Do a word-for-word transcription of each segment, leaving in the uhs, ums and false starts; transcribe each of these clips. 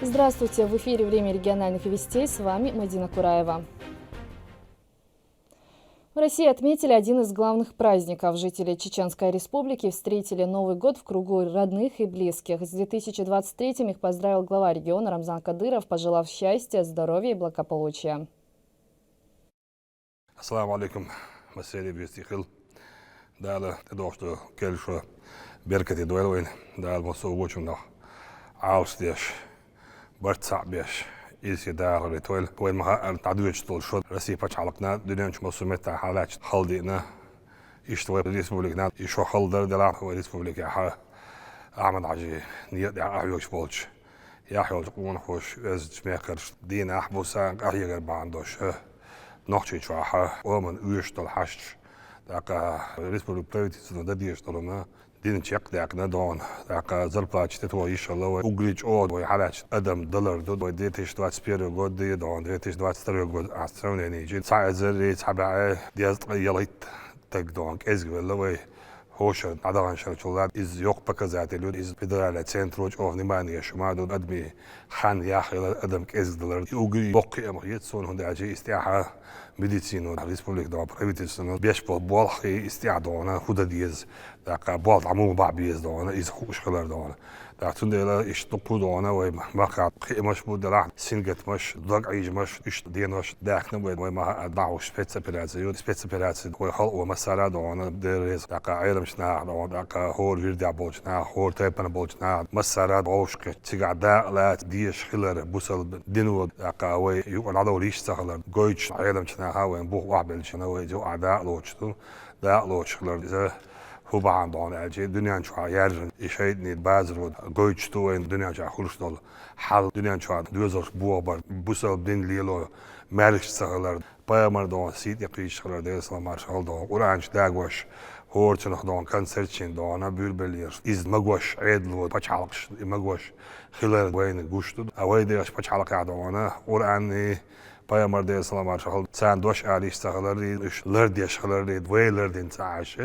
Здравствуйте! В эфире «Время региональных вестей». С вами Мадина Кураева. В России отметили один из главных праздников. Жители Чеченской Республики встретили Новый год в кругу родных и близких. С две тысячи двадцать третьим их поздравил глава региона Рамзан Кадыров, пожелав счастья, здоровья и благополучия. Ассаламу алейкум, массерий бийсти хил. Дала тӀедогӀуш ду кел шо беркате дойла вайна. Дала массо а вочунах Ӏалаш деш, барт цхьаъ беш, ирсе дахар тойла. Вайн маха ар дӀадоьчуш долу шо Россия пачхьалкхна дуьнен чу массо а метта хьалаьчна халдиъна. Иштта вай республикана и шо халдар делахь вай республикехьа Ахьмад-Хьажи некъа тӀехь ахьоьгуш болчу яхь йолчу къонахоша, оьзачу мехкарш дийнахь буса къахьегар бахьана долуш, Нохчийчохь къоман оьшуш долу хьашташ, тӀаккха республика правительствона дан дезаш долу дина чекхдаьккхина догӀна, тӀаккха зарплаташ тӀетоха йиш хилла вай. Уггаре чӀогӀа вай хьалаьцна адам далар ду. Вай две тысячи двадцать первый год догӀна, две тысячи двадцать второй год а сравнение йичи, цхьа эзар цхьа бӀе дезткъа ялхитта стаг догӀна кӀезгвелла вай. ХӀошара дӀадаханчул лаьцна иза йоккха показатель ю, иза федеральный центро чӀогӀа внимание еш ма ду, адамийн хан яхъялар, адам кӀезгдалар. И уггаре боккха кхиамах еза суна, хӀунда аьлча иза тӀехьа медицина республика догӀна, правительствона беш болу болх и иза тӀехь догӀна хӀун дан деза, тӀаккха болх дӀа муха бахьа беза догӀна, иза хууш хилар догӀна. ТӀаккха цундела иштта дуккха а догӀна вай махкахь кхиамаш бу делахь, сингаттамаш, дог Ӏийжамаш, иштта денош даьхна вай, вай маха а дӀахьуш спецоперация ю. Спецоперация вай халкъо массара а догӀна дерриза, тӀаккха Ӏеламчу наха догӀна, тӀаккха хӀора вирдехь болчу наха, хӀора тайпана болчу наха, массара а вовшахкхетта, цигахь дакъа лаца дезаш хилар, бусалба дино, тӀаккха вай юкъа дӀадовла йиш ца хилар гойтуш, Ӏеламчу наха вайн бух охьабелча вай юкъахь дакъа лоцуш ду. Дакъа лоцуш хилар иза хӀун бахьана догӀна аьлча, дуьнен чохь яьржина и шайтӀанийн базаро гойтуш ду вайна дуьнен чохь хуьлуш долу хьал, дуьнен чохь доьзалш бохабар, бусалба дин лело маьрша ца хилар, пайхамар догӀна сий тӀе кхийсуш хилар, Делан салам-маршалла хилда догӀна, Къуръан чу дагош, хӀора цунах догӀна концерташ йина догӀна, буьйлабеллерш, иза магош, Ӏедало пачхьалкхаш и магош хилар вайна гуш ду. А вай дехачу пачхьалкхехь догӀна Къуръанний, пайхамар, Делан салам-маршалла хилда, царна дош ала йиш ца хиларий, уьш лардеш хиларий, вай лардина ца Ӏаш,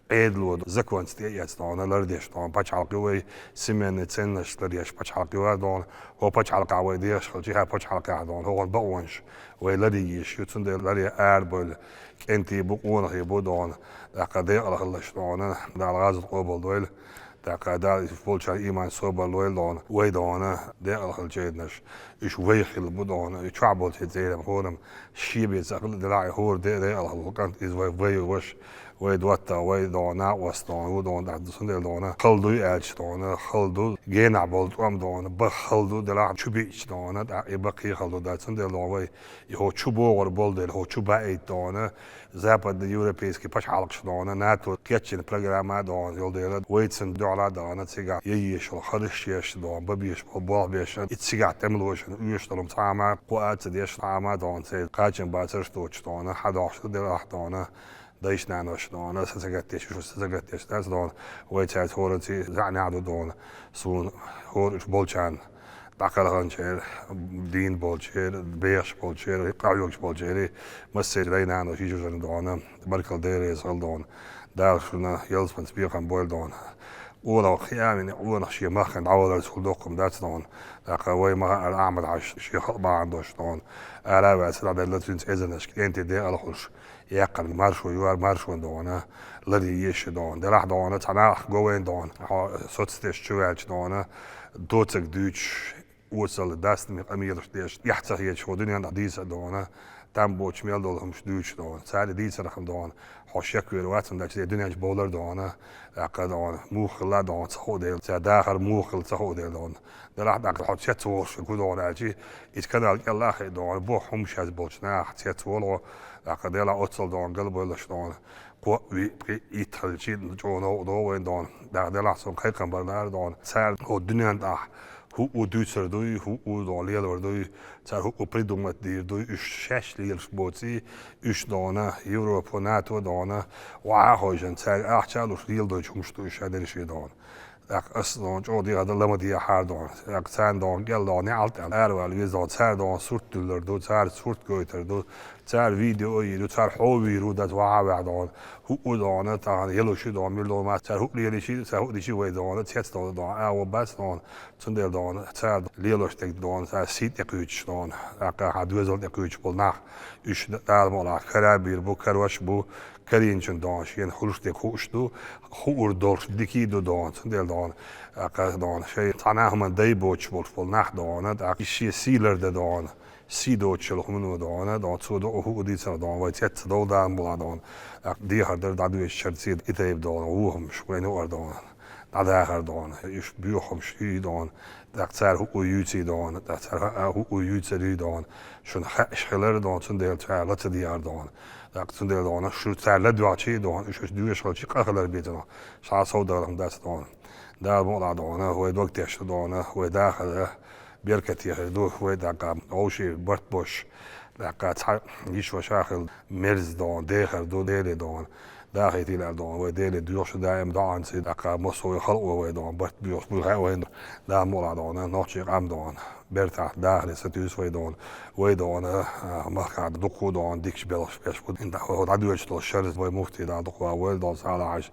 Ӏедало законца тӀеэцна догӀна, лардеш догӀна пачхьалкх ю вай, семейный ценностьш лардеш пачхьалкх ю вай догӀна, хӀокху пачхьалкхехь вай дехаш хилча, хӀара пачхьалкхехь догӀна хӀокхуьнан бакъонаш вай ларъеш ю, цундела ларъян арабевлла кӀентий бу, къонахий бу догӀна, тӀаккха декъала хилалаш догӀна, Дала гӀазот къобалдойла. ТӀаккха Дала иза болчарна иман, собар лойла догӀна, вай догӀна, декъала хилла чӀединарш, уьш вай хилла бу догӀна, и чохь болчеран цӀерам хӀорамма шен бен ца хилла делахь, и хӀора де декъала хилла кӀант, иза вай, вай ваша, вай доттагӀа, вай догӀна, накъост догӀна, ву догӀна, тӀаккха цундела догӀна, хала дуй аьлча догӀна, хала ду, генахь болу тӀом догӀна, баха хала ду делахь, чу биъча догӀна, тӀаккха и баккхий хала ду дац, цундела догӀна вай, и хӀо чу богӀур болу дела, хӀо чу баийта догӀна, западноевропейский пачхьалкхаш догӀна, НАТО кечйина программа догӀна йолу дела, вай цунна дуьхьал а догӀна, цигахь ян езаш йолу харш еш догӀна, бан безаш болу болх беш, и цигахь тӀемалошна оьшуш долу цхьа а хӀума кхоа а ца деш, цхьа а хӀума догӀна, церан кхачам бацарш доцуш догӀна, хьадогӀуш ду делахь догӀна, дайша-наноша догӀна, са ца гатдеш, уьш са ца гатдеш дац догӀна, вай цаьрца хӀоранций зӀаьнехь ду догӀна, суна хӀора уьш болчарна дӀакхелханчеран, дийна болчеран, бехаш болчеран, къахьоьгуш болчеран, массеран дай-наной, йижарий догӀна, баркалла, Дела реза хуьлда догӀна. Дала шуна ялсаманица бекхам бойла догӀна. Къонах кхиамийн къонах шен махкана дӀаваларца хӀума доккха дац догӀна. ТӀаккха вай ма хаара Ахьмад-Хьаьжас шен халкъ бахьана долуш догӀна ара а ваьлла, садаӀа делла цуьнца эзарнаш, кӀентий декъала хуьлуш, яьккхина маршо ю хӀара, маршонан догӀна ларъян еза шу догӀна. Делахь догӀна, цхьа нах го вайна догӀна, хьо соцсеташ чу ваьлча догӀна, доцург дуьйцуш, осал, дастаме къамелаш деш, эхь ца хеташ, хӀо дуьнен тӀехь дийца а догӀна, там боцуш мел долу хӀумаш дуьйцуш догӀна. Цара дийцархьама догӀна, хьо шек вер вац, хӀунда аьлча дуьнен чу бовлар догӀна, тӀаккха догӀна, муха хилла догӀна, ца хуу дела, цара дахар муха хилла ца хуу дела догӀна. Делахь тӀаккха хьо цецволуш хӀу догӀна аьлча, иза канал кӀелла а хиъна догӀна, боху хӀумаш хьаьзна болчу наха цецволу хьо, тӀаккха делахь оццул догӀна, галбевллаш догӀна, кхоъ, виъ, пхиъ, итт хилча, чӀогӀа новкъа догӀу вайна догӀна. ТӀаккха делахь цунна кхайкхам бар лара догӀна. Цара хӀо дуьнен тӀехь хӀуъу дуьйцур дуй, хӀуъу догӀна лелор дуй, цара хӀуъу придумать дийр дуй, уьш шаьш лелаш боций, уьш догӀна, Европа, НАТО догӀна, охьа а хевшина, цаьрга ахча а луш, леладойтуш хӀумаш ду уьш шадерриш догӀна. ТӀаккха ас дона чӀогӀа дехар дан лама дехьара дона. ТӀаккха царна дона гел дона неӀалт аьлла аравала веза дона. Цара дона сурт дуьллар ду, цара сурт гойтар ду, цара видео йийр ю, цара хьо вийр ву, дас вахьа ваьхьа дона. ХӀуъу дона, тахан елуши дона, мила дона, цара хӀуъу лелиши, цара хӀуъу дичи вай дона, цец дона дона, агӀо бац дона. Цундела дона, цара лелош дерг дона, цара сий тӀекхуьйчуш дона. ТӀаккха хьан доьзал тӀекхуьйчуш болу нах, уьш Дала мукъалахь карабийр бу, карош бу, карийначун дона, шена хуьлуш дерг хууш ду, хуур долуш дикий ду дона. Цундела дона, тӀаккха дона, шайн цхьана а хӀуман дай боцуш болуш болу нах дона, тӀаккха шен сий лардан дона, сий доцуш йолу хӀумано дона, дона, цо докъа хӀуъу дийцар дона, вай цец ца довла Дала мукъалахь дона. ТӀаккха дехар дара дӀадоьшучу шарций и тайпа дона, вохамаш вайна юкъара дона, дӀадахар дона, уьш боьхамаш юй дона, тӀаккха цара хӀуъу юьйций дона, тӀаккха цара хӀуъу юьйцар юй дона, шуна хаьаш хилар дона, цундела цара ла ца дехар дона. ТӀаккха цундела дона, шу цара ладоьгӀчий дона, уьш уьш доьшуш хилчий къа хилар бен дона, ша сов дахарх дац дона. Дала мукъалахь дона, вай дог тешна дона, вай дахар беркате хир ду, вай тӀаккха вовшийн барт бош, тӀаккха цхьа йиш ваша хила мерза дона, дехар ду, Деле дона. Дахийтийла аьлла дона, вай Деле доьхуш даим доӀанца, тӀаккха массо а вай халкъо вай дона, барт боьхуш буй хаьа вайна, Дала мукъалахь дона, нохчийн къам дона. Бертахь дахаре сатуьйсу вай дона. Вай дона, а, махкахь дукха дона, дикачу белхаш беш бу. ДӀадоьдуш долу шарз вай муфти Дала дукха войла дона, Салахьаш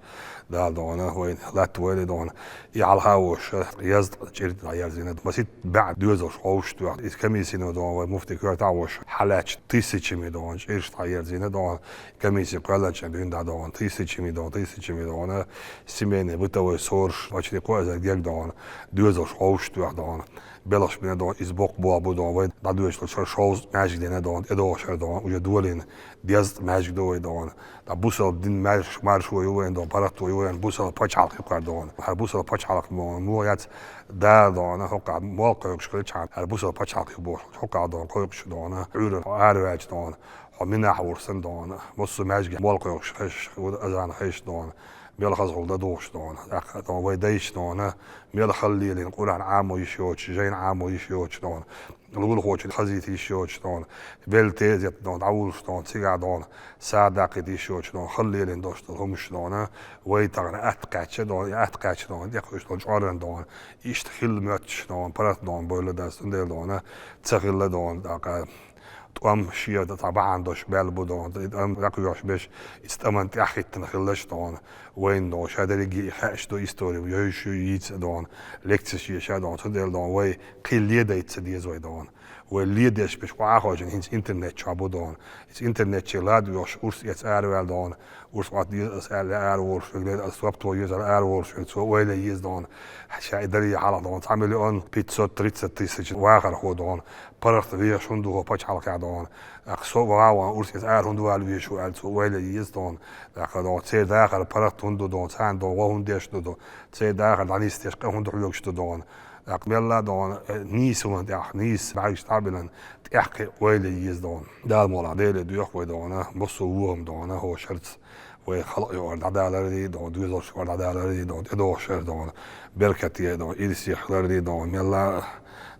Дала дона, вай латта войла дона. И хьалха а воша, язд чӀирд дӀаерзийна. Масит баьӀ доьзалш хьовш тоьхна. Иза комиссино дона, вай муфти коьрта а воша. Хьалаьча тысячами дона, чӀирш дӀаерзийна дона. Комисси кхоьллинчу дуьйна дӀа дона, тысячами дона, тысячами дона. Семейный бытовой ссораш, почти кхо эзар герга дона. Доьзалш хьовш тоьхна дона. Белхаш бина дона, иза боккха боху бу дона, вай дӀадоьдуш долу шара шовзткъа маьждиг дина дона, тӀедогӀуш шара дона, уже долийна дезткъа маьждиг ду вай дона. ТӀаккха бусалба дин маьрш-, маршо ю вайн дона, паргӀато ю вайн, бусалба пачхьалкх ю кхара дона. ХӀара бусалба пачхьалкх мо-, муха яц Дала дона, хӀокхахь молла кхойкхуш хилчахьана, хӀара бусалба пачхьалкх ю бохуш, хӀокхахь дона кхойкхуш дона, Ӏуьйранна араваьлча дона, хьо минахь вурсан дона, массо а маьждиге молла кхойкхуш хезаш, азан хезаш дона, мел хаза гӀуллакх дан духуш дона. ТӀаккха дона вай дайша дона, мел хала лелийна, Къуръан Ӏамо йиш йоцуш, жайна Ӏамо йиш йоцуш дона, лулахочун хазийта йиш йоцуш дона, велла тезет дона, дӀавуллуш дона, цигахь дона, сагӀа даккхийта йиш йоцуш дона, хала лелийна долуш долу хӀумаш дона, вай тахана атта кхаьчча дона, и атта кхаьчча дона, тӀекхуьуш долу чкъоран дона, иштта хилла моьттуш дона, паргӀат дона, бойла дас, цундела дона, ца хилла дона, тӀаккха тӀом шен цхьа бахьана долуш баьлла бу дона, и тӀом дӀакхоьхьуш берш, иза тӀаман тӀаьхьахӀиттина хилалаш дона, вайна дона, ша дерриге а хаьаш ду, истори йовзуш ю, йийца а дона, лекцеш еша а дона, цундела дона, вай кхин ледайта ца деза вай дона. Вай ледеш берш охьахожжина хӀинца интернет чохь бу дона. Иза интернет чу ладоьгӀуш, урс эца араваьлла дона, урс Ӏотта деза аса аьлла ара волуш верг, лер аса сопто еза аьлла ара волуш верг, цо ойла еза дона. Ша и даре хьалха дона, цхьа миллион пятьсот тридцать тысяч вахархо дона, паргӀат вехаш хӀунда ву хӀокху пачхьалкхехь дона. Ах, со вахьа ван урс эца ара хӀунда вала везаш ву аьлла, цо ойла еза дона. ТӀаккха дона, церан дахар паргӀат хӀунда ду дона, царна дона, гӀо хӀунда деш ду дона, церан дахар дӀанисдеш къа хӀунда хьоьгуш ду дона. ТӀаккха мелла а дона, э, нийса хӀуманна тӀехь, нийса бӀаьргаш дӀа а биллина, тӀаьххье ойла еза дона. Дала мукъалахь, Деле доьху вай дона, массо а вохам дона, хӀокху шарца вай халкъ юкъара дӀадалар а дий дона, доьзалш юкъара дӀадалар а дий дона, тӀедогӀуш шара дона, беркате дона, ирсе хилар а дий дона, мелла а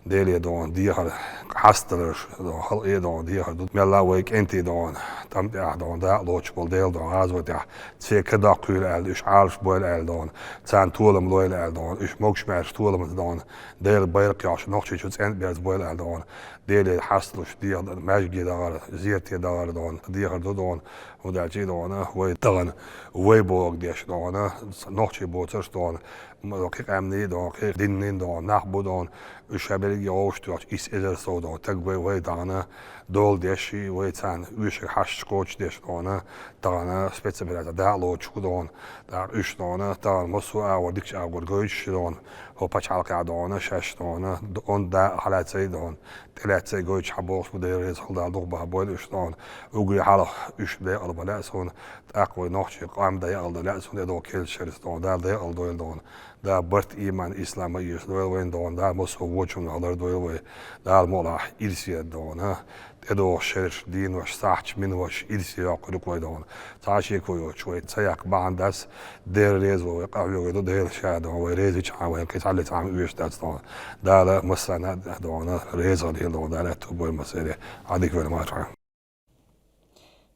Деле дона, дехар хьасталарш дона, халкъе дона, дехар ду, мелла а вай кӀентий дона, тӀам тӀехь дона, дакъа лоцуш болу Дела дона, гӀазот тӀехь, церан ка доккхийла аьлла, уьш Ӏалаш бойла аьлла дона, царна толам лойла аьлла дона, уьш могуш-маьрша толамца дона, Делан байракх йолуш Нохчийчу цӀенна берза бойла аьлла дона. Деле хьасталуш дехар, маьждиге дахар, зерате дахар дона, дехар ду дона, хӀунда аьлча дона, вай тахана, вай бохург деш дона, нохчий боцурш дона, м-, кхин къаьмнийн дона, кхин диннийн дона, нах бу дона, уьш ша берриге а вовшахтоьхча, исс эзар сов дона, таг вай, вай тахана, дола деш, вай царна оьшург хьашташ кхочушдеш дона, тахана спецоперация дакъа лоцуш ву дона, тӀаккха уьш дона, тахана массо а агӀор, дикачу агӀор гойтуш дона, хӀо пачхьалкхехь дона, шаьш дона, д-, онда дакъа хьалаьцай дона, тӀелаьцай гойтуш хьан бохуш бу, Дела реза хуьлда, дукха бахьа бойла уьш дона, уггаре хьалха уьш декъала бан лаьа суна, тӀаккха вай нохчийн къам декъала дан лаьа суна, тӀедогӀу керлачу шерца дона, Дала декъала дойла дона, Дала барт, ийман, ислам а эшадойла вайна дона, Дала массо а вочунах лардойла вай, Дала мукъалахь ирсе дона, тӀедогӀу шераш, денош, сахьташ, миноташ ирсе йоккхур ю-кх вай дона. Цхьа а шеко йоцуш вай ца яккха бахьана дац, Дела реза ву вай, къахьоьгур ду Дела ша дона, вай реза йичахьана вайна кхин цхьаллица Ӏама оьшуш дац дона. Дала массарна а дона, реза хила дона, Дала аьтту бойла массаре, Ӏадика вайла маршхьа.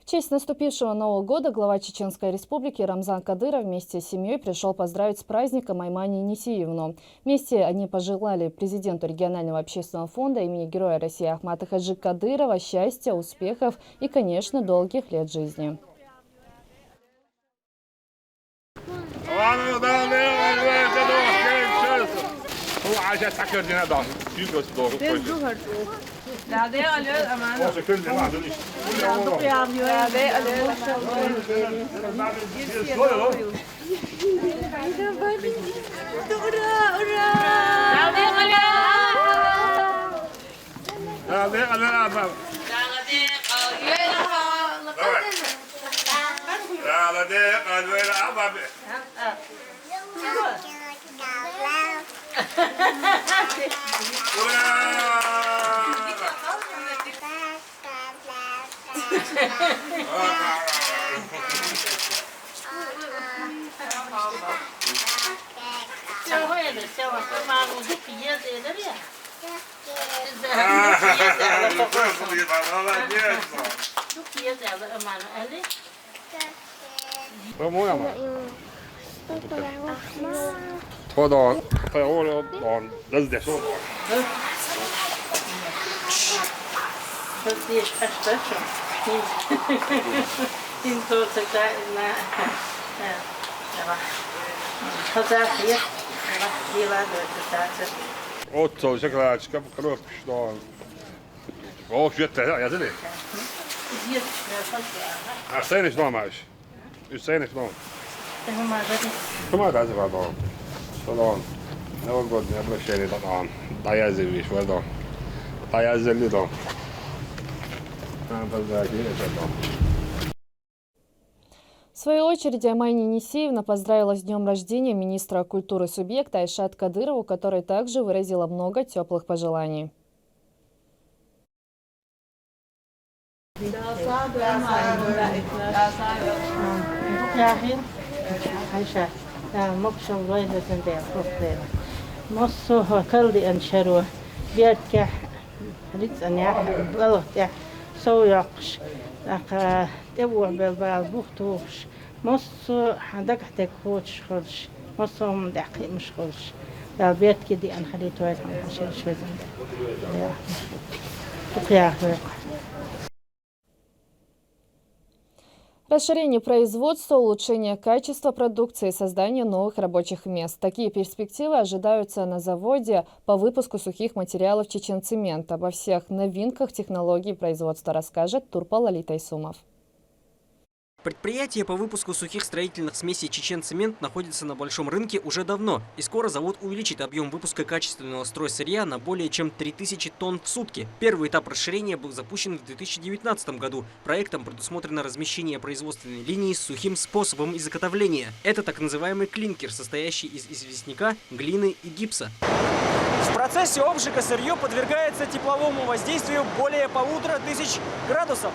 В честь наступившего Нового года глава Чеченской Республики Рамзан Кадыров вместе с семьей пришел поздравить с праздником Аймани Несиевну. Вместе они пожелали президенту регионального общественного фонда имени Героя России Ахмата Хаджи Кадырова счастья, успехов и, конечно, долгих лет жизни. По-моему. Hold on. Hold on. Let's do this. Otto, šokolādes kap-, kropš, no. O, šeit tā, jā, zini? Ach, sēniš nomāš. Jūs sēniš nomāš. Tomēr tas ir, pardon. Pardon. Nevar godīgi apgriežēni, pardon. Tā jāzivīš, pardon. Tā jāzivīš, pardon. Tā tas gāja, tā, pardon. В свою очередь, Аймани Несиевна поздравила с днём рождения министра культуры субъекта Айшат Кадырову, который также выразила много тёплых пожеланий. Массо а калдиан шаро, беркехь, лицӀанехь, балгӀатехь, сов йоккхуш, тӀаккха тӀе вохьабелла бала бух тухуш, массо а хьан дагахь дерг кхочуш хуьлуш, массо а хӀуманна тӀехь кхиамаш хуьлуш, Дала беркате диъана хилийта вайна хьан шераш везан. Дукха яхийла. Расширение производства, улучшение качества продукции, создание новых рабочих мест. Такие перспективы ожидаются на заводе по выпуску сухих материалов «Чеченцемент». Обо всех новинках технологии производства расскажет Турпал Лолита Айсумов. Предприятие по выпуску сухих строительных смесей «Чеченцемент» находится на большом рынке уже давно, и скоро завод увеличит объём выпуска качественного стройсырья на более чем три тысячи тонн в сутки. Первый этап расширения был запущен в две тысячи девятнадцатом году. Проектом предусмотрено размещение производственной линии с сухим способом изготовления. Это так называемый клинкер, состоящий из известняка, глины и гипса. В процессе обжига сырьё подвергается тепловому воздействию более полутора тысяч градусов.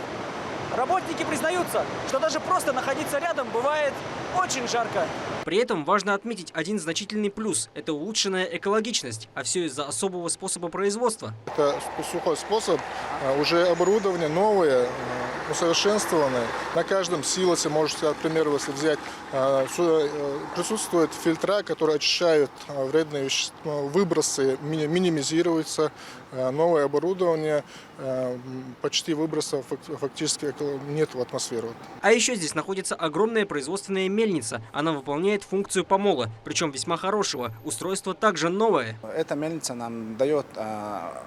Работники признаются, что даже просто находиться рядом бывает очень жарко. При этом важно отметить один значительный плюс. Это улучшенная экологичность, а всё из-за особого способа производства. Это сп-, сухой способ, а, уже оборудование новое, а, усовершенствованное. На каждом силосе, можно сказать, к примеру, если взять, а, су-, э, присутствуют фильтра, которые очищают, а, вредные вещества, выбросы мини-, минимизируются, а, новое оборудование, а, м, почти выбросов фак-, фактически эко-, нет в атмосферу. А ещё здесь находится огромная производственная мельница. Она выполняет функцию помола, причём весьма хорошего. Устройство также новое. Эта мельница нам даёт, а,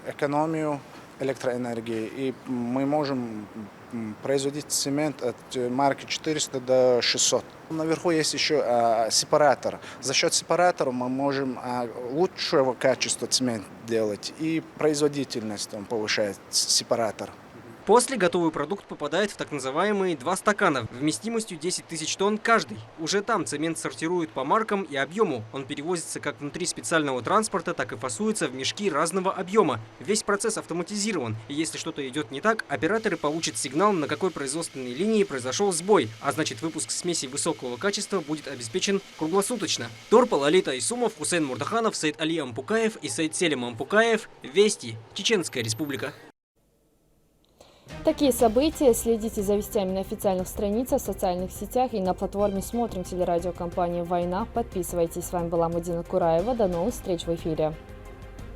экономию электроэнергии, и мы можем, м, производить цемент от, э, марки четыреста до шестьсот. Наверху есть ещё, а, сепаратор. За счёт сепаратора мы можем, а, лучшего качества цемент делать, и производительность он повышает, с-, сепаратор. После готовый продукт попадает в так называемые два стакана вместимостью десять тысяч тонн каждый. Уже там цемент сортируют по маркам и объёму. Он перевозится как внутри специального транспорта, так и фасуется в мешки разного объёма. Весь процесс автоматизирован, и если что-то идёт не так, операторы получат сигнал, на какой производственной линии произошёл сбой, а значит, выпуск смесей высокого качества будет обеспечен круглосуточно. Турпал Лолита Айсумов, Хусейн Мурдаханов, Саид Али Ампукаев и Саид Селим Ампукаев. Вести. Чеченская Республика. Такие события следите за вестями на официальных страницах, в социальных сетях и на платформе «Смотрим» телерадиокомпании «Война». Подписывайтесь. С вами была Мадина Кураева. До новых встреч в эфире.